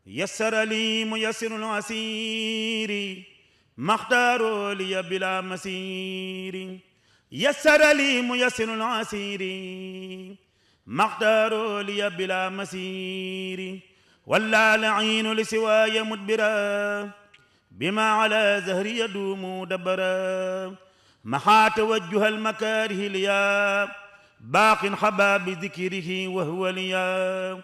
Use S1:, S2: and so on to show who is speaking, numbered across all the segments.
S1: يسر لي ميسر العسير ما اختاروا لي بلا مسير يسر لي ميسر العسير ما اختاروا لي بلا مسير ولا لعين لسواي مدبرا بما على زهري يدوم دبرا محا توجه المكاره ليا باق حبا بذكره وهو ليا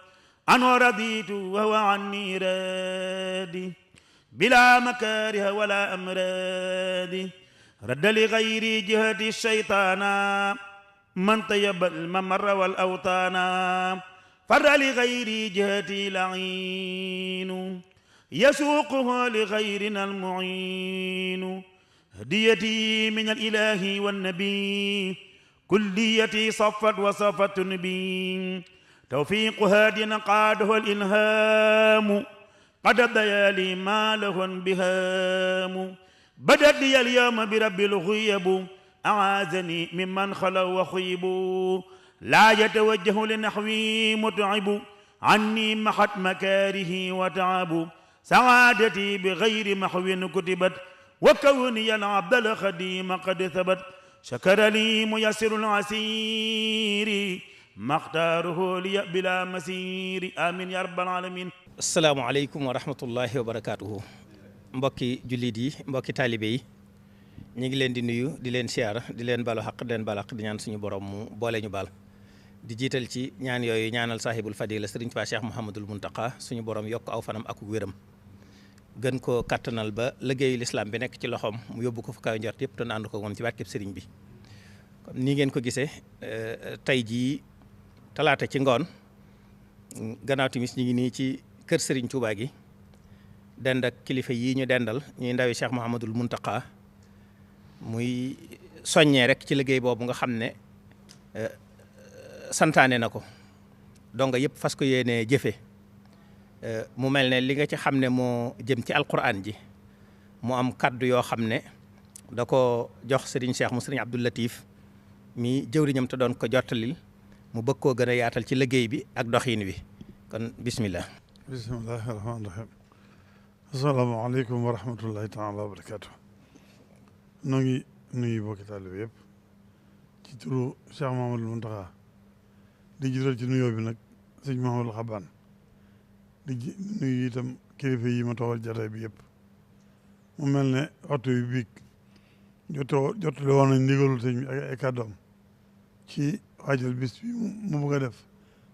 S1: أنا رضيت وهو عني رادي بلا مكاره ولا أمراد رد لغيري جهة الشيطان من طيب الممر والأوطان فر لغيري جهتي لعين يسوقه لغيرنا المعين هديتي من الإله والنبي كليتي صفت وصفت بي توفيق هاد قاده الإلهام قد ضيالي ما له بهام بدت لي اليوم برب الغيب أعاذني ممن خلوا وخيبوا لا يتوجه لنحوي متعب عني محت مكاره وتعب سعادتي بغير محو كتبت وكوني العبد الخديم قد ثبت شكر لي ميسر العسير ما اختاره لي بلا مسير آمين يا رب العالمين.
S2: asalaamaaleykum wa rahmatullahi wa barakaatuhu. mbokki jullit yi mbokki taalibe yi ñu ngi leen di nuyu di leen siyaara di leen balu xaq di leen balu xaq di ñaan suñu borom mu boole ñu baal di jiital ci ñaan yooyu ñaanal saahibul fadila sëriñ Tuubaa Cheikh Mouhamadul Muntaqa suñu borom yokk aw fanam ak wéram gën koo kattanal ba liggéeyu lislaam bi nekk ci loxoom mu yóbbu ko fu kaw njort yëpp te ànd ko woon ci barkeb sëriñ bi. kon nii ngeen ko gisee tey jii talaata ci ngoon gannaaw timis ñu ngi nii ci kër Serigne Touba gi dend ak kilifa yii ñu dendal ñuy ndawi Cheikh Mouhamadul Muntaqa muy soññee rek ci liggéey boobu nga xam ne santaane na ko donc yëpp fas ko yéenee jëfe mu mel ne li nga ci xam ne moo jëm ci alquran ji mu am kaddu yoo xam ne da ko jox Serigne Cheikh mu Serigne Abdou Latif mi jëwriñam te doon ko jottalil mu bëgg koo gën a yaatal ci liggéey bi ak doxiin wi kon bismillah.
S3: bismillahi rahmaani rahim. asalaamaaleykum wa rahmatullahi taala wa barakaatu. noo ngi nuyu bokki taalibe yëpp ci turu Cheikh Mouhamadul Muntaxa di jiital ci nuyoo bi nag sëñ Mouhamadul Xabaan di nuyu itam kilifa yi ma toogal jataay bi yëpp mu mel ne waxtu bi biig jottali woon nañ ndigalul sëñ bi ak ay kàddoom ci waajal bis bi mu bëgg a def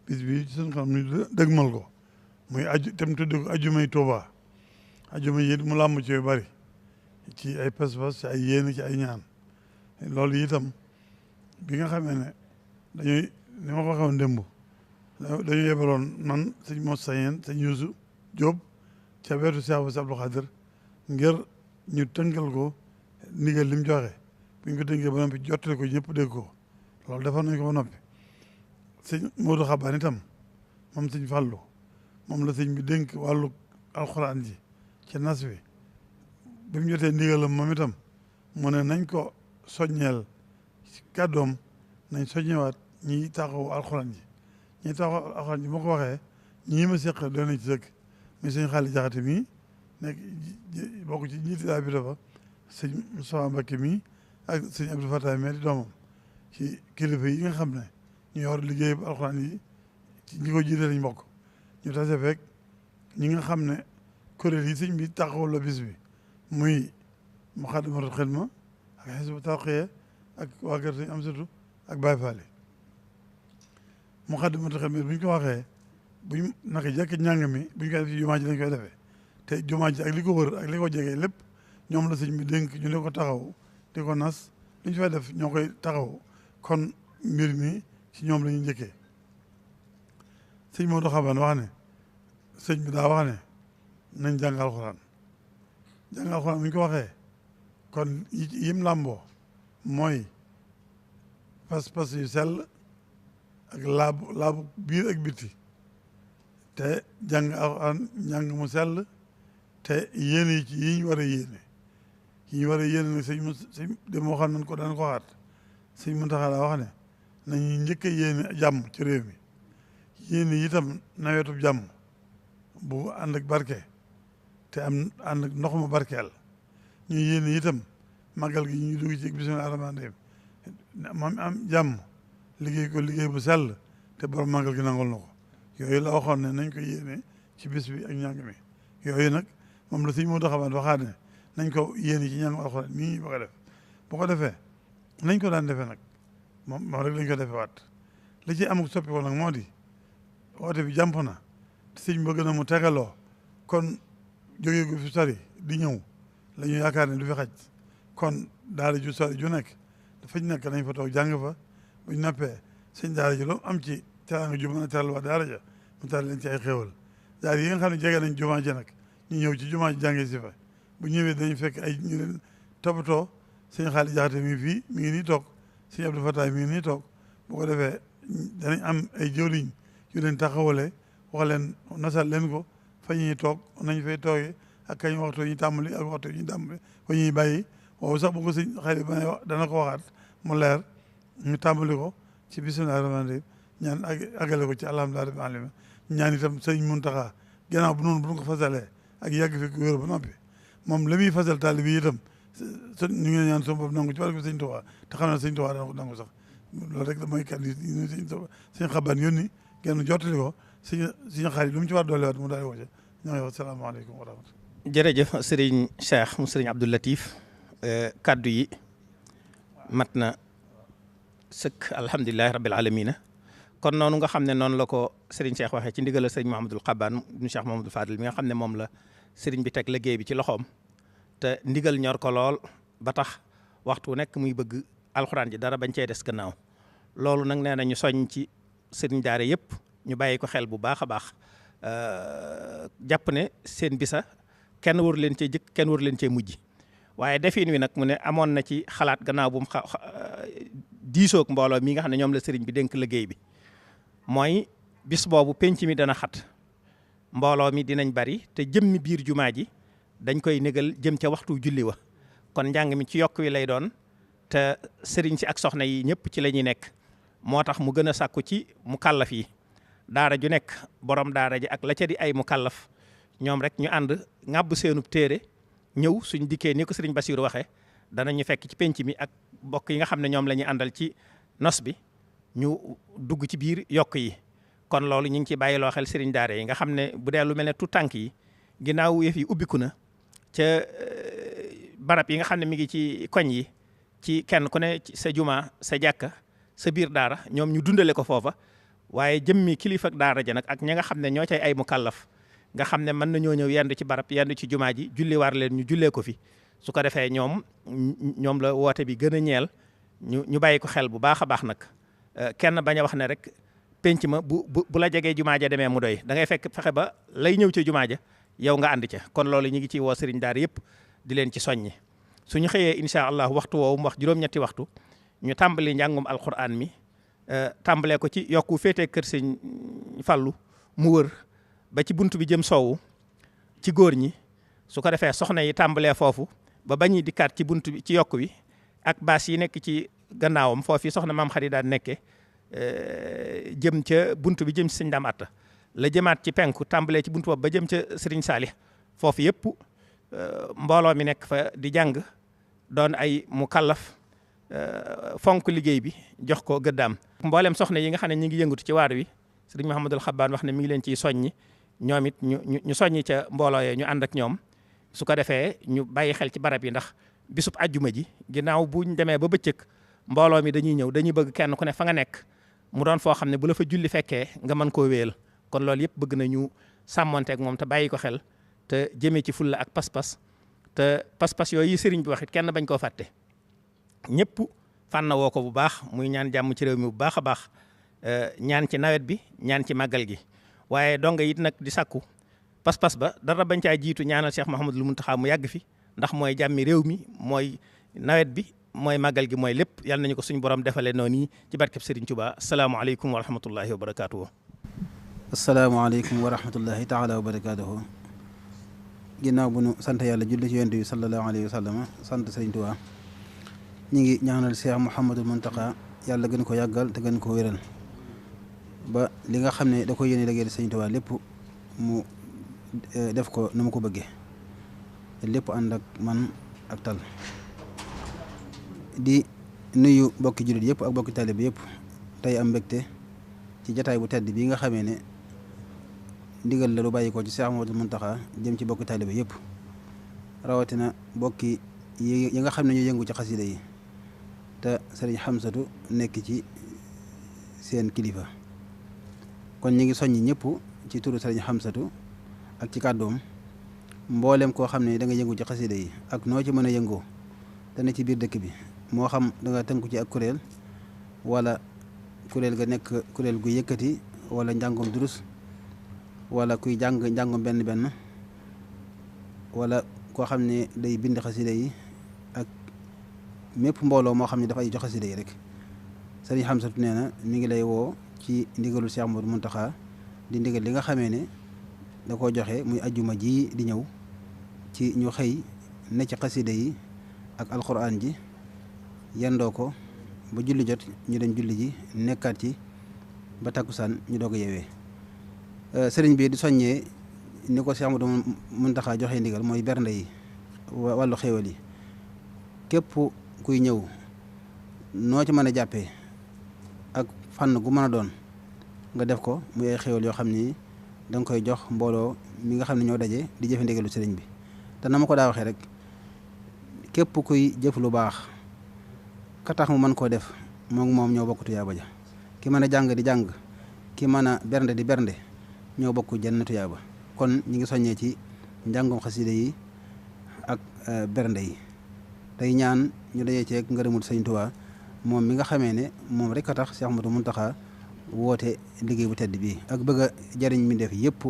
S3: bis bi ci seen xam ni dëgmal ko muy aju tam tudd ko ajumay Tuuba ajuma yi mu làmb ci yu bari ci ay pas-pas ci ay yéene ci ay ñaan loolu itam bi nga xamee ne dañuy ni ma ko waxoon démb dañu yebaloon man sëñ Moussa Sayeen sëñ Yuusu Jóob ca wetu Cheikh Bass Abdou Khadir ngir ñu tënkal ko ndigal li mu joxe bu ñu ko tënkee ba noppi jottali ko ñëpp dégg ko loolu defoon nañ ko ba noppi sëñ Modou Xabaan itam moom sëñ Fàllu moom la sëñ bi dénk wàllu alxuraan ji ci nas wi bi mu jotee ndigalam moom itam mu ne nañ ko soññeel kàddoom nañ soññewaat ñiy taxaw alxuraan ji ñiy taxaw alxuraan ji moo ko waxee ñii ma seq doon nañ ci sëkk mais sëñ Xaali Jaxate mii nekk bokk ci ñiiti daa bi dafa sëñ Moustapha Mbacké mii ak sëñ Abdou Fatah mii di doomam ci kilifa yi nga xam ne ñu yor liggéey bu alxuraan yi ci ñi ko jiite lañ bokk ñu tase fekk ñi nga xam ne kuréel yi sëñ bi taxawal la bis bi muy Muxaddamatul Xidma ak Hizbut Tarqiyyah ak waa kër sëñ Amsatu ak Baay Faal Muxaddamatul Xidma bu ñu ko waxee buñ naka jekk njàng mi bu ñu koy def ci jumaa ji lañ koy defee te jumaa ji ak li ko wër ak li ko jegee lépp ñoom la sëñ bi dénk ñu di ko taxaw di ko nas li ñu fay def ñoo koy taxaw kon mbir mi ci ñoom la ñuy njëkkee sëñ Modou Xabaan wax ne sëñ bi daa wax ne nañ jàng alxuraan jàng alxuraan bu ñu ko waxee kon yim làmboo mooy pas-pas yu sell ak laabu biir ak bitti te jàng alxuraan njàng mu sell te yéene yi ci yi ñu war a yéene yi ñu war a yéene nag sëñ dem waxoon nañ ko daan ko waxaat sëñ Muntaxa daa wax ne nañu njëkk a yéene jàmm ci réew mi yéene itam nawetu jàmm bu ànd ak barke te ànd ak ndox mu barkeel ñu yéene itam màggal gi ñu dugg ci bismillaahi rahmaani rahiim moom am jàmm liggéey ko liggéey bu sell te borom màggal gi nangul na ko yooyu la waxoon ne nañ ko yéene ci bis bi ak njàng mi yooyu nag moom la sëñ moo taxawaat waxaat ne nañ ko yéene ci njàng alxuraan mii ñu bëgg a def bu ko defee nañ ko daan defee nag moom rek lañ ko defee waat li ci amuk soppi ko nag moo di woote bi jàmp na te sëñ bëgg na mu tegaloo kon jógee gu fi sori di ñëw la ñu yaakaar ne du fi xaj kon daara ju sori ju nekk dafañ nekk nañ fa toog jàng fa buñ nappee sëñ daara ji lu am ci teraanga ju mën a teral waa daara ja mu teral leen ci ay xéewal daara yi nga xam ne jege nañ jumaa ja nag ñu ñëw ci jumaa ji jàngee si fa bu ñëwee dañu fekk ay ñu leen toppatoo sëñ Xaali Jaxate mi ngi fii mi ngi nii toog sëñ Abdou Fataay mi ngi nii toog bu ko defee danañ am ay jëwriñ yu leen taxawale wax leen nasal leen ko fa ñuy toog nañ fay toogee ak kañ waxtu ñu tàmbali ak waxtu ñu tàmbali fa ñuy bàyyi waaw sax bu ko sëñ Xaali ba wax dana ko waxaat mu leer ñu tàmbali ko ci bismillaahi rahmaani rahiim ñaan agale ko ci alhamdulillahi rabbil aalamiin ñaan itam sëñ Muntaxa gannaaw bu noonu bu ko fasalee ak yàgg fi wér ba noppi moom la muy fasal taalibe yi itam ñu ngi ñaan sama bopp nangu ci barke sëñ Tuubaa te xam ne sëñ Tuubaa dana ko nangu sax loolu rek da mooy kàddu yi sëñ Xabaan yónni genn jottali ko sëñ Xaali lu mu ci war doole waat mu daal di woote ñoo ngi wax salaamaaleykum wa rahmatulah.
S2: jërëjëf sëriñ Cheikh mu sëriñ Abdou Latif kàddu yi mat na sëkk alhamdulilahi rabbil alamina kon noonu nga xam ne noonu la ko sëriñ Cheikh waxee ci ndigalal sëriñ Mouhamadul Xabaan ibnu Cheikh Mouhamadul Fadil mi nga xam ne moom la sëriñ bi teg liggéey bi ci loxoom te ndigal ñor ko lool ba tax waxtu nekk muy bëgg alxuraan ji dara bañ cee des gannaaw loolu nag nee na ñu soññ ci sëriñ daara yëpp ñu bàyyi ko xel bu baax a baax jàpp ne seen bisa kenn waru leen cee jëkk kenn waru leen cee mujj waaye defin wi nag mu ne amoon na ci xalaat gannaaw bu mu diisoog mbooloo mi nga xam ne ñoom la sëriñ bi dénk liggéey bi mooy bis boobu penc mi dana xat mbooloo mi dinañ bari te jëmmi biir jumaa ji dañ koy négal jëm ca waxtu julli wa kon njàng mi ci yokk wi lay doon te sëriñ si ak soxna yi ñëpp ci la ñuy nekk moo tax mu gën a sàkku ci mu kàllaf yi daara ju nekk borom daara ji ak la ca di ay mu kàllaf ñoom rek ñu ànd ŋàbb seenub téere ñëw suñ dikkee ni ko sëriñ Basiiru waxee danañu fekk ci penc mi ak mbokk yi nga xam ne ñoom la ñuy àndal ci nos bi ñu dugg ci biir yokk yi kon loolu ñu ngi ci bàyyiloo xel sëriñ daara yi nga xam ne bu dee lu mel ne tout tànk yi ginnaaw yëf yi ubbiku na ca barab yi nga xam ne mi ngi ci koñ yi ci kenn ku ne sa juma sa jàkka sa biir daara ñoom ñu dundale ko foofa waaye jëmmi kilifa ak daara ja nag ak ña nga xam ne ñoo cay ay mu kàllaf nga xam ne mën nañoo ñëw yendu ci barab yendu ci jumaa ji julli war leen ñu jullee ko fi su ko defee ñoom la woote bi gën a ñeel ñu bàyyi ko xel bu baax a baax nag kenn bañ a wax ne rek penc ma bu la jegee jumaa ja demee mu doy da ngay fexe ba lay ñëw ca jumaa ja yow nga ànd ca kon loolu ñu ngi ci woo sëriñ daara yëpp di leen ci soññi suñu xëyee incha allah waxtu woowu mu wax juróom-ñetti waxtu ñu tàmbali njàngum alquran mi tàmbalee ko ci yokku féetee kër sëñ Fallu mu wër ba ci bunt bi jëm soowu ci góor ñi su ko defee soxna yi tàmbalee foofu ba bañuy dikkaat ci bunt bi ci yokk wi ak baas yi nekk ci gannaawam foofu soxna maam xarit daan nekke jëm ca bunt bi jëm ci sëñ Daam Atta la jëmaat ci penku tàmbalee ci bunt boobu ba jëm ca sëriñ Saalix foofu yëpp mbooloo mi nekk fa di jàng doon ay mu kallaf fonk liggéey bi jox ko gëddaam mboolem soxna yi nga xam ne ñi ngi yëngatu ci waar wi sëriñ Mouhamadul Xabbaan wax ne mi ngi leen ciy soññi ñoom it ñu soññi ca mbooloo yee ñu ànd ak ñoom su ko defee ñu bàyyi xel ci barab yi ndax bisub ajjuma ji ginnaaw buñ demee ba bëccëg mbooloo mi dañuy ñëw dañuy bëgg kenn ku ne fa nga nekk mu doon foo xam ne bu la fa julli fekkee nga mën koo wéyal kon loolu yëpp bëgg nañu sàmmonteeg moom te bàyyi ko xel te jëmee ci fulla ak pas-pas te pas-pas yooyu sëriñ bi wax it kenn bañ koo fàtte ñëpp fànn woo ko bu baax muy ñaan jàmm ci réew mi bu baax a baax ñaan ci nawet bi ñaan ci màggal gi waaye donga it nag di sàkku pas-pas ba dara bañ caa jiitu ñaanal Cheikh Mouhamadul Mountakha mu yàgg fi ndax mooy jàmmi réew mi mooy nawet bi mooy màggal gi mooy lépp yàlla nañu ko suñu borom defalee noonu yi ci barkeb Serigne Touba asalaamaaleykum wa rahmatullahi wa barakaatuhu.
S4: asalaamaaleykum wa rahmatullahi taala wa barakaatuhu. ginnaaw bu nu sant yàlla julli ci yonent bi sallallahu alayhi wa sallam sant Serigne Touba ñu ngi ñaanal Cheikh Mouhamadul Mountakha yàlla gën ko yàggal te gën ko wéral ba li nga xam ne da ko yéene liggéeyal Serigne Touba lépp mu def ko nu ma ko bëggee lépp ànd ak man ak tal di nuyu bokki jullit yëpp ak bokki taalibe yëpp tey am mbégte ci jataay bu tedd bii nga xamee ne ndigal la lu bàyyi ko ci Cheikh Mouhamadoul Mountakha jëm ci bokki taalibe yëpp rawatina bokki yi nga xam ne ñu yëngu ci xasida yi te sëriñ Xamsatu nekk ci seen kilifa kon ñi ngi soññi ñëpp ci turu sëriñ Xamsatu ak ci kàddoom mboolem koo xam ne da nga yëngu ci xasida yi ak noo ci mën a yëngoo te ne ci biir dëkk bi moo xam da nga tënku ci ak kuréel wala kuréel ga nekk kuréel gu yëkkati wala njàngum durus wala kuy jàng njàngum benn wala koo xam ne day bind xasida yi ak mépp mbooloo moo xam ne dafa ay jox xasida yi rek sëriñ Xamsatu nee na mi ngi lay woo ci ndigalul Cheikh Mouhamadoul Mountakha di ndigal li nga xamee ne da koo joxe muy ajjuma ji di ñëw ci ñu xëy ne ci xasida yi ak alxuraan ji yendoo ko ba julli jot ñu dem julli ji nekkaat ci ba takkusaan ñu doog a yeewee sëriñ bi di soññee ni ko Cheikh Mouhamadoul Mountakha joxe ndigal mooy bernde yi wàllu xéewal yi képp kuy ñëw noo ci mën a jàppee ak fànn gu mën a doon nga def ko muy ay xéewal yoo xam ni da nga koy jox mbooloo mi nga xam ne ñoo daje di jëfe ndigalu sëriñ bi te na ma ko daa waxee rek képp kuy jëf lu baax ka tax mu mën koo def moom ñoo bokk tuyaaba ja ki mën a jàng di jàng ki mën a bernde di bernde ñoo bokk jenn tuyaaba kon ñi ngi soññee ci njàngum xasida yi ak bernde yi tey ñaan ñu dajee ceeg ngërëmul sëñ Tuubaa moom mi nga xamee ne moom rek a tax Cheikh Mouhamadoul Mountakha woote liggéey bu tedd bii ak bëgg a jariñ mi def yëpp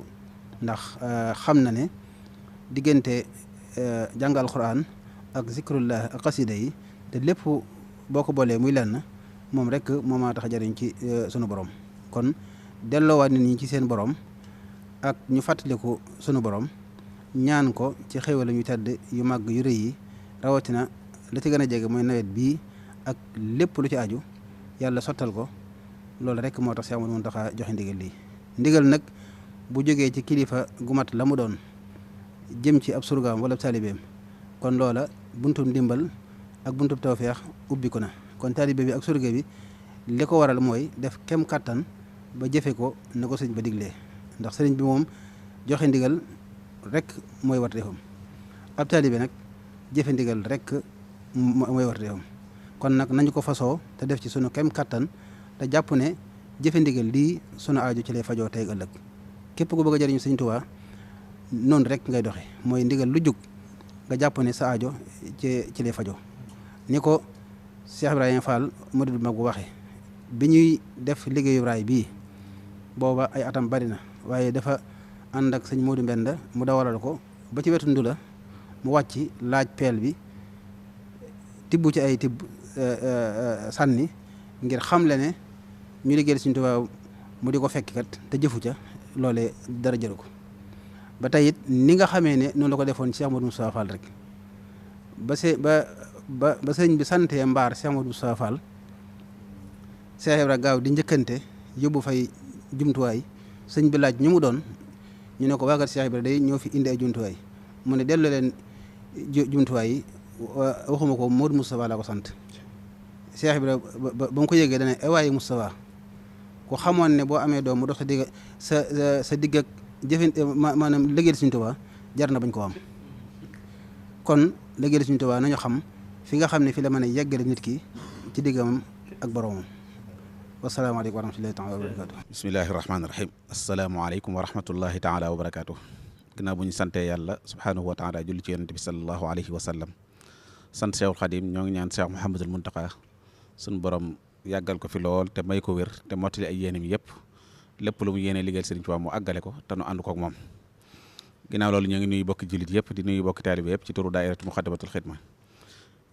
S4: ndax xam na ne diggante jàng alxuraan ak zikrullah ak xasida yi te lépp boo ko boolee muy lenn moom rek moo maa tax jariñ ci sunu borom kon delloowaat nit ñi ci seen borom ak ñu fàttaliku sunu borom ñaan ko ci xéwal yu tedd yu màgg yu rëy yi rawatina la ci gën a jege mooy nawet bii ak lépp lu ci aju yàlla sottal ko loolu rek moo tax Cheikh Mouhamadoul Mountakha joxe ndigal lii ndigal nag bu jógee ci kilifa gu mat la mu doon jëm ci ab surgaam wala ab taalibeem kon loola buntub ndimbal ak buntub tawfeex ubbi ko na kon taalibe bi ak surga bi li ko waral mooy def kem kàttan ba jëfe ko na ko sëñ ba diglee ndax sëriñ bi moom joxe ndigal rek mooy war defam ab taalibe nag jëfe ndigal rek mooy war defam kon nag nañu ko fasoo te def ci sunu kem kàttan te jàpp ne jëfe ndigal lii sunu aaju ci lay fajoo tey ëllëg képp ku bëgg a jëriñu sëñ Tuubaa noonu rek ngay doxe mooy ndigal lu jug nga jàpp ne sa aajo ci lay fajoo ni ko Cheikh Ibrahima Fall murid bu mag bu waxee bi ñuy def liggéeyu raay bii booba ay atam bari na waaye dafa ànd ak sëñ Modou Mbenda mu dawalal ko ba ci wetu Ndula mu wàcc laaj peel bi tibb ci ay tibb sànni ngir xamle ne ñu liggéeyal Sëñ Tuubaa mu di ko fekk kat te jëfu ca loolee dara jëru ko ba tey it ni nga xamee ne noonu la ko defoon Cheikh Modou Moustapha Fall rek ba sëñ bi santee mbaar Cheikh Modou Moustapha Fall Cheikh Ibra gaaw di njëkkante yóbbu fay jumtuwaay sëñ bi laaj ñu mu doon ñu ne ko waagat Cheikh Ibra day ñoo fi indi ay jumtuwaay mu ne delloo leen jumtuwaay yi waxuma ko Modou Moustapha laa ko sant Cheikh Ibra ba mu ko yëgee dana waaye Moustapha ku xamoon ne boo amee doom mu dox sa digg ak jëfin maanaam liggéeyal Sëñ Tuubaa jar na bañ ko am kon liggéeyal Sëñ Tuubaa nañu xam fi nga xam ne fi la mën a yeggale nit ki ci diggam ak boromam wasalaamaaleykum wa rahmatullahi taala wa barakaatu
S5: bismillahi rahmaani rahim asalaamaaleykum wa rahmatullahi taala wa barakaatu ginnaaw bu ñu santee yàlla subhaanahu wa taala julli ci yonent bi sallallahu alayhi wa sallam sant Cheikhul Khadim ñoo ngi ñaan Cheikh Mouhamadoul Mountakha suñu borom yàggal ko fi lool te may ko wér te mottali ay yéenam yëpp lépp lu mu yéene liggéeyal Sëriñ Tuubaa mu àggale ko te nu ànd kook moom ginnaaw loolu ñoo ngi nuyu bokki jullit yëpp di nuyu bokki taalibe yëpp ci turu daayiratu Muxaddamatul Xidma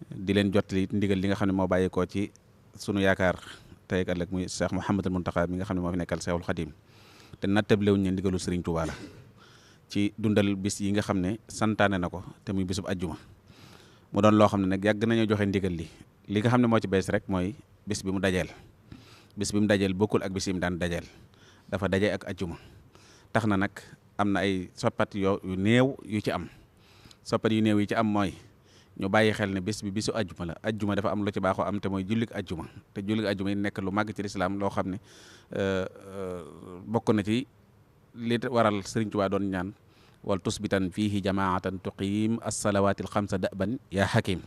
S5: di leen jottali it ndigal li nga xam ne moo bàyyeekoo ci sunu yaakaar tey ak ëllëg muy Cheikh Mouhamadoul Mountakha mi nga xam ne moo fi nekkal Cheikhul Khadim te nattablewuñ ne ndigalu Sëriñ Tuubaa la ci dundal bis yi nga xam ne santaane na ko te muy bisub ajjuma mu doon loo xam ne nag yàgg nañoo joxe ndigal li nga xam ne moo ci bees rek mooy bis bi mu dajeel bokkul ak bis yi mu daan dajeel dafa daje ak ajjuma tax na nag am na ay soppat yu néew yu ci am soppat yu néew yi ci am mooy ñu bàyyi xel ne bés bi bisu ajjuma la ajjuma dafa am lu ci baaxoo am te mooy jullik ajjuma te jullik ajjuma yi nekk lu màgg ci lislaam loo xam ne bokk na ci li waral Sëriñ Tuubaa doon ñaan wal tusbitan fiihi jamaatan tuqiim as-salawaatil xamsa daban yaa hakim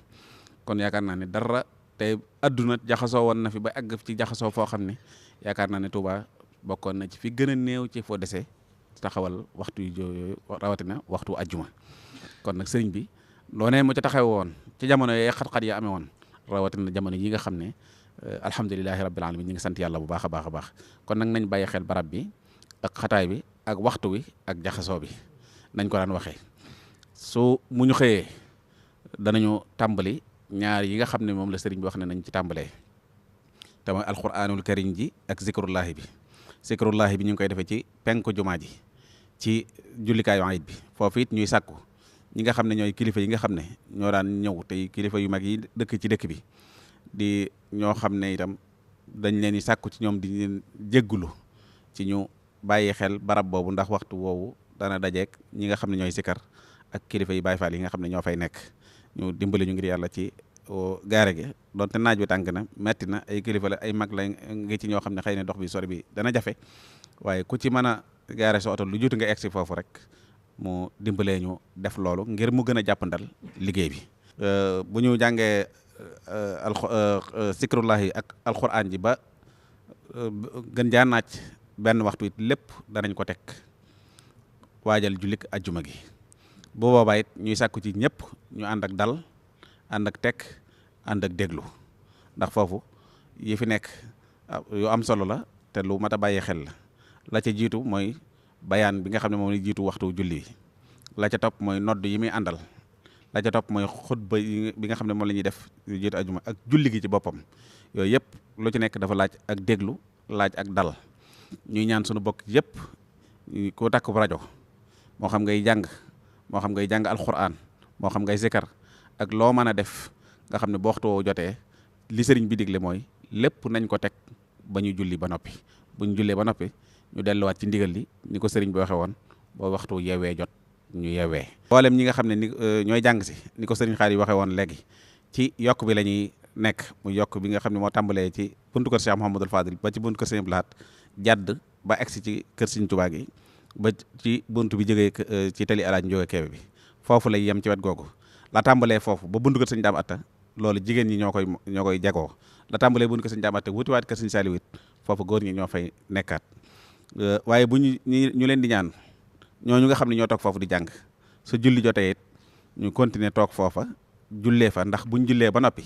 S5: kon yaakaar naa ne dara te adduna jaxasoo woon na fi ba àgg ci jaxasoo foo xam ne yaakaar naa ne Tuubaa bokkoon na ci fi gën a néew ci foo desee taxawal waxtu yu yooyu rawatina waxtu ajjuma kon nag sëriñ bi loonee mu ca taxaw woon ci jamono yee xat-xat yi amee woon rawatina jamono yi nga xam ne alhamdulilahi rabbil alamin ñi ngi sant yàlla bu baax a baax a baax kon nag nañ bàyyi xel barab bi ak xataay bi ak waxtu wi ak jaxasoo bi nañ ko daan waxee mu ñu xëyee danañu tàmbali ñaar yi nga xam ne moom la sëriñ bi wax ne nañ ci tàmbalee te mooy alquranul karim ji ak zikrullahi bi zikrullahi bi ñu ngi koy defee ci penku jumaa ji ci jullikaayu ayit bi foofu it ñuy sàkku ñi nga xam ne ñooy kilifa yi nga xam ne ñoo daan ñëw tey kilifa yu mag yi dëkk ci dëkk bi di ñoo xam ne itam dañ leen di sàkku ci ñoom di leen jéggulu ci ñu bàyyi xel barab boobu ndax waxtu woowu dana dajeek ñi nga xam ne ñooy sikar ak kilifa yi Baay Faal yi nga xam ne ñoo fay nekk ñu dimbali ñu ngir yàlla ci gaare gi donte naaj wi tàng na metti na ay kilifa la ay mag la ngi ci ñoo xam ne xëy na dox bi sori bi dana jafe waaye ku ci mën a gaare sa oto lu juuti nga egsi foofu rek mu dimbalee ñu def loolu ngir mu gën a jàppandal liggéey bi bu ñu jàngee zikrullahi ak alquran ji ba gën jaa naaj benn waxtu it lépp danañ ko teg waajal jullik ajjuma gi bu boobaa it ñuy sàkku ci ñëpp ñu ànd ak dal ànd ak tekk ànd ak déglu ndax foofu yi fi nekk yu am solo la te lu mat a bàyyi xel la ca jiitu mooy bayaan bi nga xam ne moom la jiitu waxtu julli la ca topp mooy nodd yi muy àndal la ca topp mooy xutba bi nga xam ne moom la ñuy def yu jiitu ajjuma ak julli gi ci boppam yooyu yëpp lu ci nekk dafa laaj ak déglu laaj ak dal ñuy ñaan sunu bokk yëpp ku takk rajo moo xam ngay jàng moo xam ngay jàng alquran moo xam ngay zikar ak loo mën a def nga xam ne bu waxtu woo jotee li sëriñ bi digle mooy lépp nañ ko teg ba ñu julli ba noppi bu ñu jullee ba noppi ñu delluwaat ci ndigal li ni ko sëriñ bi waxee woon ba waxtu yeewee jot ñu yeewee mboolem ñi nga xam ne ni ñooy jàng si ni ko sëriñ xaar yi waxee woon léegi ci yokk bi la ñuy nekk mu yokk bi nga xam ne moo tàmbalee ci buntu kër Cheikh Mouhamadul Fadil ba ci buntu kër Sëriñ Blaat jàdd ba egsi ci kër Sëriñ Tuubaa gi ba ci buntu bi jógee ci tali alaaj njóge keebe bi foofu lay yem ci wet googu la tàmbalee foofu ba buntu kër Sëriñ Daam Atta loolu jigéen ñi ñoo koy jagoo la tàmbalee buntu kër Sëriñ Daam Atta wutiwaat kër Sëriñ Saaliw it foofu góor ñi ñoo fay nekkaat waaye bu ñu leen di ñaan ñooñu nga xam ne ñoo toog foofu di jàng su julli jotee it ñu continuer toog foofa jullee fa ndax buñ jullee ba noppi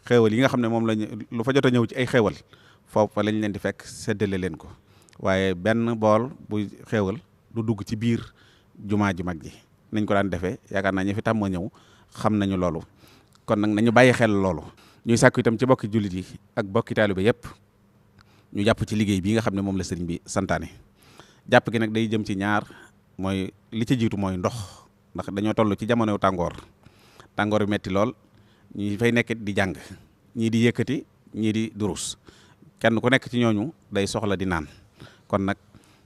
S5: xéewal yi nga xam ne moom lañ lu fa jot a ñëw ci ay xéewal foofa lañ leen di fekk séddale leen ko waaye benn bool bu xéewal du dugg ci biir jumaa ji mag ji nañ ko daan defee yaakaar naa ñi fi tàmm ñëw xam nañu loolu kon nag nañu bàyyi xel loolu ñuy sàkku itam ci bokki jullit yi ak bokki taalibe yépp ñu jàpp ci liggéey bi nga xam ne moom la sëriñ bi santaane jàpp gi nag day jëm ci ñaar mooy li ci jiitu mooy ndox ndax dañoo toll ci jamono tàngoor bi metti lool ñi fay nekkit di jàng ñii di yëkkati ñii di durus kenn ku nekk ci ñooñu day soxla di naan kon nag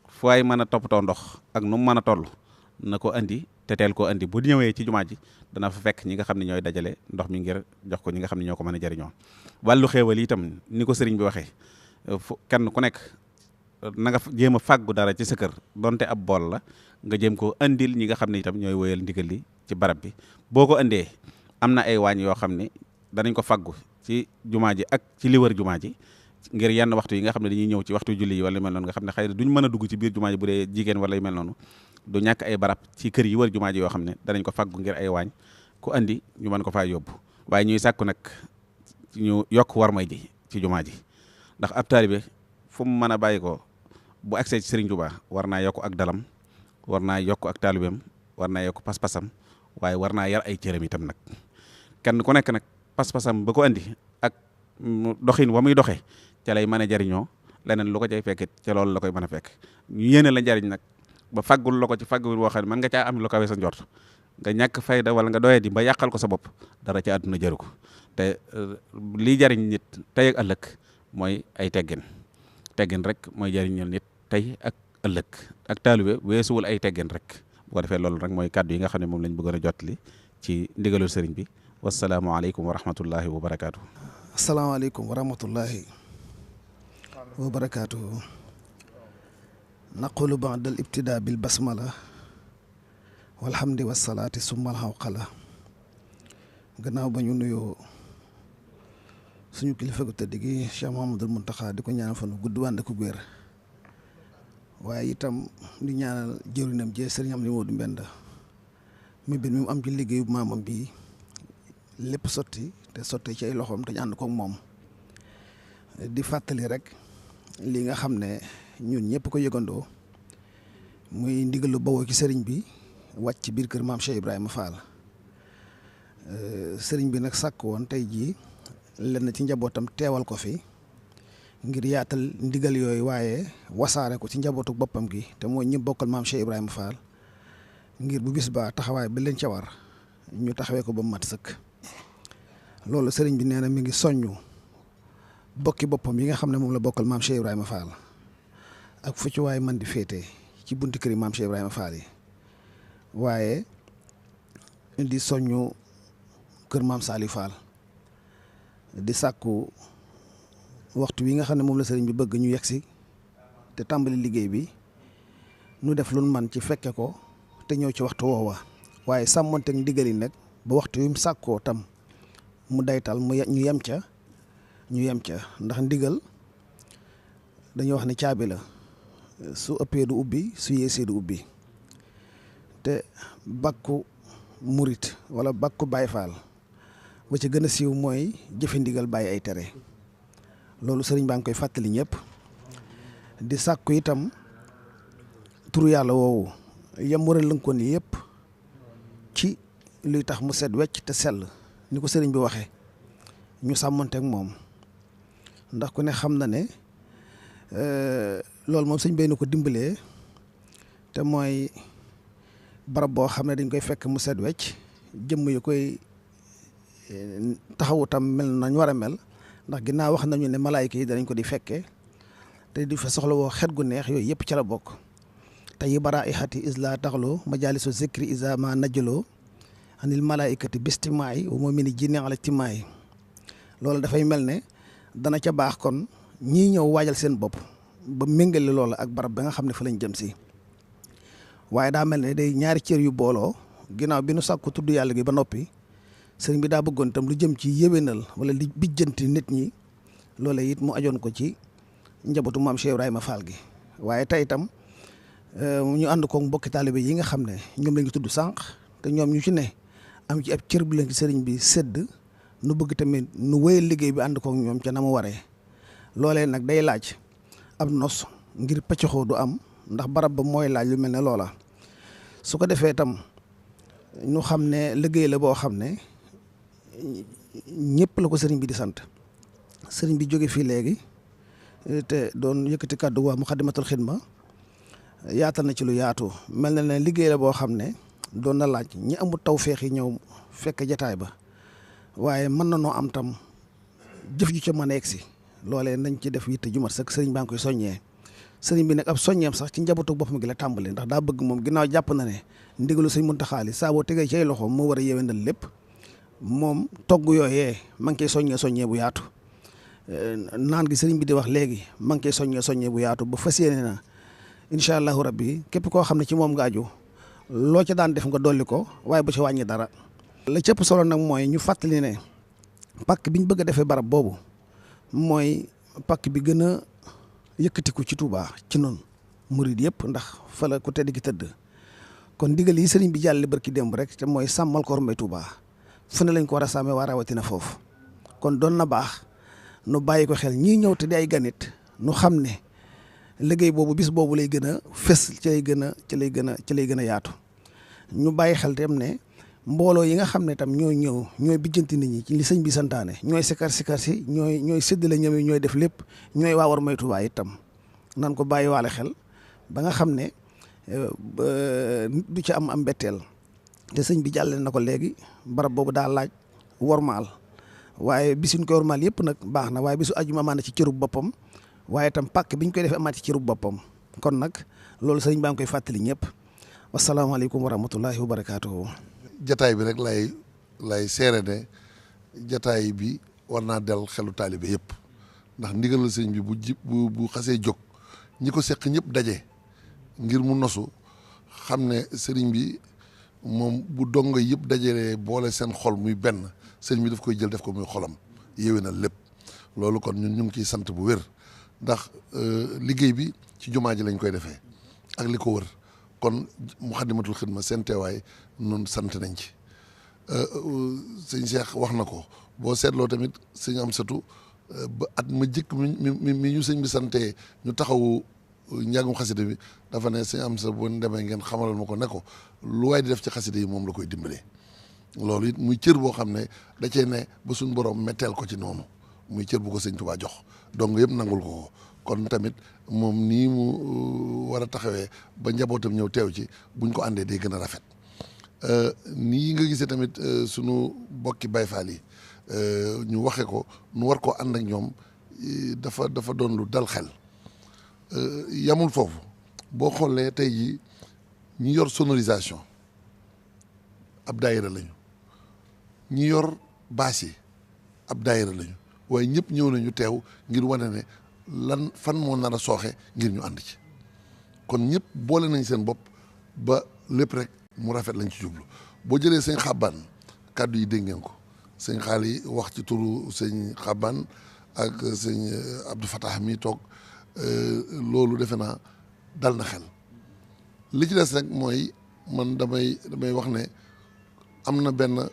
S5: fu ay mën a toppatoo ndox ak nu mu mën a toll na ko andi te teel koo andi bu ñëwee ci jumaa ji dana fa fekk ñi nga xam ne ñooy dajale ndox mi ngir jox ko ñi nga xam ne ñoo ko mën a jëriñoo wàllu xéewal itam ni ko sëriñ bi waxee kenn ku nekk na nga jéem a fàggu dara ci sa kër donte ab bool la nga jéem koo andil ñi nga xam ne itam ñooy woyal ndigal li ci barab bi boo ko andee am na ay waañ yoo xam ne danañ ko fàggu ci jumaa ji ak ci li wër jumaa ji ngir yenn waxtu yi nga xam ne dañuy ñëw ci waxtu julli yi wala yu mel noonu nga xam ne xëy na duñ mën a dugg ci biir jumaa ji bu dee jigéen wala yu mel noonu du ñàkk ay barab ci kër yi wër jumaa ji yoo xam ne danañ ko fàggu ngir ay waañ ku andi ñu mën ko faa yóbbu waaye ñuy sàkku nag ñu yokk war may ji ci jumaa ji ndax ab taalibe fu mu mën a bàyyi ko bu agsee ci Sëriñ Tuubaa war naa yokk ak dalam war naa yokk ak taalibeem war naa yokk pas-pasam waaye war naa yar ay cëram itam nag kenn ku nekk nag pas-pasam ba ko andi ak doxin wa muy doxee ca lay mën a jariñoo leneen lu ko cay fekkit ca loolu la koy mën a fekk ñu yéene la jariñ nag ba faggul la ko ci faggul boo xam ne mën nga caa am lu kawe sa njort nga ñàkk fayda wala nga doyee di ba yàqal ko sa bopp dara ci àdduna jaru ko te lii jariñ nit tey ak ëllëg mooy ay teggin rek mooy jariñal nit tey ak ëllëg ak taalibe weesuwul ay teggin rek. bu ko defee loolu rek mooy kàddu yi nga xam ne moom lañ bëggoon a jottali ci ndigalul sëriñ bi. wasalaamualeykum wa rahmatullahi wa barakaatu.
S6: asalaamaaleykum wa rahmatullahi wa barakaatu. naqulu ba'da al ibtidaa bil basmala walhamdi wasalaati summa al hawqala. gannaaw ba ñu nuyoo suñu kilifa gu tëdd gi Cheikh Mouhamadoul Mountakha di ko ñaanal fan gudd wànd ko wér waaye itam di ñaanal jëwrinam jee sëriñ Amdi Moodu Mbenda mi bi mu am ci liggéeyu maamam bi lépp sotti te sotti ci ay loxoom te ñu ànd koog moom di fàttali rek li nga xam ne ñun ñëpp ko yëgandoo muy ndigalu bawoo ci sëriñ bi wàcc ci biir kër maam Cheikh Ibrahima Fall. sëriñ bi nag sàkk woon tey jii lenn ci njabootam teewal ko fi ngir yaatal ndigal yooyu waaye wasaare ko ci njabootu boppam gi te mooy ñi bokkal maam Cheikh Ibrahima Fall ngir bu bis ba taxawaay bi leen ca war ñu taxawee ko ba mu mat sëkk. loolu sëriñ bi nee na mi ngi soññu bokki boppam yi nga xam ne moom la bokkal maam Cheikh Ibrahima Fall ak fu ci waay man di féete ci bunti kër yi maam Cheikh Ibrahima Fall yi waaye di soññu kër maam Saliou Fall di sàkku waxtu wi nga xam ne moom la sëriñ bi bëgg ñu yegsi te tàmbali liggéey bi nu def lu man ci fekke ko te ñëw ci waxtu woowa waaye sàmmonteeg ndigal yi nag ba waxtu wi mu sàkkoo tam mu daytal ñu yem ca ndax ndigal dañuy wax ne caabi la su ëppee du ubbi su yeesee du ubbi te bakku murit wala bakku Baay Faal ba ca gën a siiw mooy jëfe ndigal bàyyi ay tere loolu sëriñ baa ngi koy fàttali ñëpp di sàkku itam turu yàlla woowu yam war a lënkoon yëpp ci luy tax mu set wecc te sell ni ko sëriñ bi waxee ñu sàmmanteeg moom ndax ku ne xam na ne loolu moom sëñ bay na ko dimbalee te mooy barab boo xam ne dañ koy fekk mu set wecc jëmm yu koy taxawu tam mel nañ war a mel ndax ginnaaw wax nañu ne malaayika yi danañ ko di fekkee te di fa soxla woo xet gu neex yooyu yëpp ca la bokk te yi bara i xati isla taxloo majalisu zikri isa ma najjaloo anil malaayikati bistimaay wa moo mini jinne ala timaay loolu dafay mel ne dana ca baax kon ñii ñëw waajal seen bopp ba méngale loola ak barab ba nga xam ne fa lañ jëm si waaye daa mel ne day ñaari cër yu booloo ginnaaw bi nu sàkku tudd yàlla gi ba noppi sëriñ bi daa bëggoon itam lu jëm ci yéwénal wala li bijjanti nit ñi loola it mu ajoon ko ci njabootu maam Cheikh Ibrahima Fall gi waaye tey itam ñu ànd ko mbokki taalibe yi nga xam ne ñoom la ñu tudd sànq te ñoom ñu ci ne am ci ab cër bu leen ci sëriñ bi sédd nu bëgg tamit nu wéyal liggéey bi ànd ko ñoom ca na mu waree loolee nag day laaj ab nos ngir pëccëxoo du am ndax barab ba mooy laaj lu mel ne loola su ko defee itam ñu xam ne liggéey la boo xam ne ñëpp la ko sëriñ bi di sant sëriñ bi jóge fii léegi te doon yëkkati kàddu waa Muxaddamatul Xidma yaatal na ci lu yaatu mel na ne liggéey la boo xam ne doon na laaj ñi amul tawféex yi ñëw fekk jataay ba waaye mën na noo am tam jëf ju ca mën a egsi loolee nañ ci def yitte ju mat sëkk sëriñ baa ngi koy soññee sëriñ bi nag ab soññeem sax ci njabootu boppam gi la tàmbale ndax daa bëgg moom ginnaaw jàpp na ne ndigalu sëñ Muntaxa li saa boo tegee ci ay loxo moo war a yéwénal lépp moom togg yooyee ma ngi koy soññee bu yaatu naan gi sëriñ bi di wax léegi ma ngi koy soññee bu yaatu ba fas yéene na incha allahu rabbi képp koo xam ne ci moom nga aju loo ca daan def nga dolli ko waaye bu ci wàññi dara. la cëpp solo nag mooy ñu fàttali ne pàkk bi ñu bëgg a defee barab boobu mooy pàkk bi gën a yëkkatiku ci Touba ci noonu murid yëpp ndax fa la ku tedd gi tëdd kon ndigal yi sëriñ bi jàlle barki démb rek te mooy sàmmal ko ormay Touba fu ne lañ ko war a sàmmee waa rawatina foofu kon doon na baax nu bàyyi ko xel ñii ñëw te di ay ganit nu xam ne liggéey boobu bis boobu lay gën a fës ci lay gën a yaatu ñu bàyyi xel tam ne mbooloo yi nga xam ne tam ñooy ñëw ñooy bijjanti nit ñi ci li sëñ bi santaane ñooy sikar si ñooy séddale ñoom yi ñooy def lépp ñooy waa war may Touba itam nan ko bàyyi waale xel ba nga xam ne du ci am mbetteel te sëñ bi jàllale na ko léegi barab boobu daa laaj wormaal waaye bisuñ ko wormaal yëpp nag baax na waaye bisu ajuma amaana ci cërub boppam waaye itam pàkk bi ñu koy defee amaat ci cërub boppam kon nag loolu sëriñ baa ngi koy fàttali ñëpp wasalaamaaleykum wa rahmatullahi wa barakaatuhu.
S7: jataay bi rek lay seere ne jataay bi war naa del xelu taalibe yëpp ndax ndigalal sëriñ bi bu xasee jóg ñi ko seq ñëpp daje ngir mu nosu xam ne sëriñ bi moom bu dongo yëpp dajalee boole seen xol muy benn sëriñ bi daf koy jël def ko muy xolam yéwénal lépp loolu kon ñun ñu ngi ciy sant bu wér ndax liggéey bi ci jumaa ji lañ koy defee ak li ko wër kon Muxaddamatul Xidma seen teewaay nun sant nañ ci sëñ Cheikh wax na ko boo seetloo tamit sëñ Amsatu ba at ma jëkk mi ñu sëñ bi santee ñu taxawu njàngum xasida bi dafa ne sëñ Amsa bu demee ngeen xamalal ma ko ne ko lu waay di def ci xasida yi moom la koy dimbalee loolu it muy cër boo xam ne da cee ne ba suñ borom metteel ko ci noonu muy cër bu ko sëñ Tuubaa jox donc yëpp nangul ko kon tamit moom nii mu war a taxawee ba njabootam ñëw teew ci buñ ko àndee day gën a rafet nii nga gisee tamit sunu bokki Baay Faal yi ñu waxe ko nu war koo ànd ak ñoom dafa doon lu dal xel yamul foofu boo xoolee tey ji ñi yor sonorisation ab daayira lañu ñi yor baas yi ab daayira lañu waaye ñëpp ñëw nañu teew ngir wane ne lan fan moo nar a sooxe ngir ñu ànd ci kon ñëpp boole nañ seen bopp ba lépp rek mu rafet lañ ci jublu boo jëlee sëñ Xabbaan kàddu yi dégg ngeen ko sëñ Xaali wax ci turu sëñ Xabbaan ak sëñ Abdou Fatah mi toog loolu defe naa dal na xel li ci des rek mooy man damay wax ne am na benn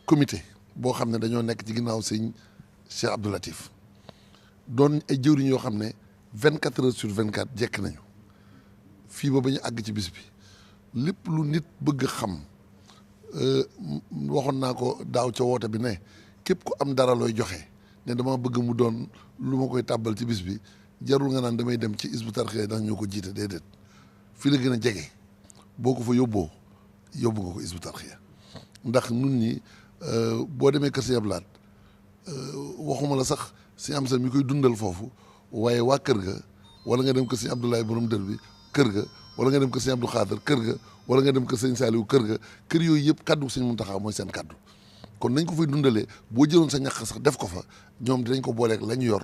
S7: comité boo xam ne dañoo nekk ci ginnaaw sëñ Cheikh Abdou Latif doon ay jëwriñ yoo xam ne 24 heures sur 24 jekk nañu fii ba ñu àgg ci bis bi lépp lu nit bëgg xam waxoon naa ko daaw ca woote bi ne képp ku am dara looy joxe ne dama bëgg mu doon lu ma koy tàbbal ci bis bi jarul nga naan damay dem ci Hizbut Tarqiyyah ndax ñoo ko jiite déedéet fii la gën a jege boo ko fa yóbbu nga ko Hizbut Tarqiyyah ndax nun ñi boo demee kër Sëñ Abdou Lahad waxuma la sax Sëñ Amsa mi koy dundal foofu waaye waa kër ga wala nga dem kër Sëñ Abdoulaye borom dër bi kër ga wala nga dem kër Sëñ Abdou Khadr kër ga wala nga dem kër Sëñ Saliou kër ga kër yooyu yëpp kaddu Sëñ Muntaxa mooy seen kaddu kon nañ ko fay dundalee boo jëloon sa ñàq sax def ko fa ñoom dinañ ko booleeg la ñu yor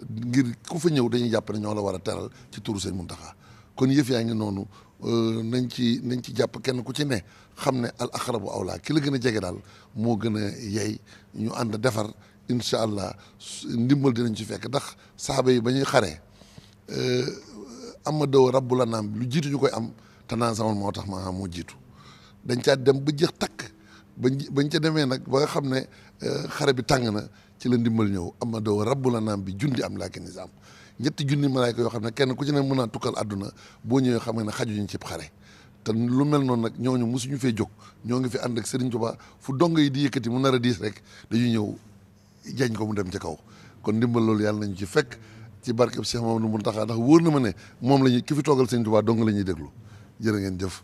S7: ngir ku fa ñëw dañuy jàpp ne ñoo la war a teral ci turu Sëñ Muntaxa kon yëf yaa ngi noonu nañ ci jàpp kenn ku ci ne xam ne al aqrabu awlaa ki la gën a jege daal moo gën a yey ñu ànd defar incha allah ndimbal dinañ ci fekk ndax saaba yi ba ñuy xaree ama daw rabbu la naam lu jiitu ñu koy am te naan sama moo tax maa moo jiitu dañ caa dem ba jeex takk bañ ca demee nag ba nga xam ne xare bi tàng na ci la ndimbal ñëw ama daw rabbu la naam bi jundi am laakin nizaam ñetti junni malaayka yoo xam ne kenn ku ci ne mën naa tukkal àdduna boo ñëwee xam nga ne xajuñu cib xare te lu mel noonu nag ñooñu mosuñu fee jóg ñoo ngi fi ànd ak Serigne Touba fu dong yi di yëkkati mu nar a diis rek dañuy ñëw jañ ko mu dem ci kaw kon ndimbal loolu yàlla nañu ci fekk ci barkeb Cheikh Mamadou Mountakha ndax wóor na ma ne moom la ñuy ki fi toogal Serigne Touba dong la ñuy déglu jërë ngeen jëf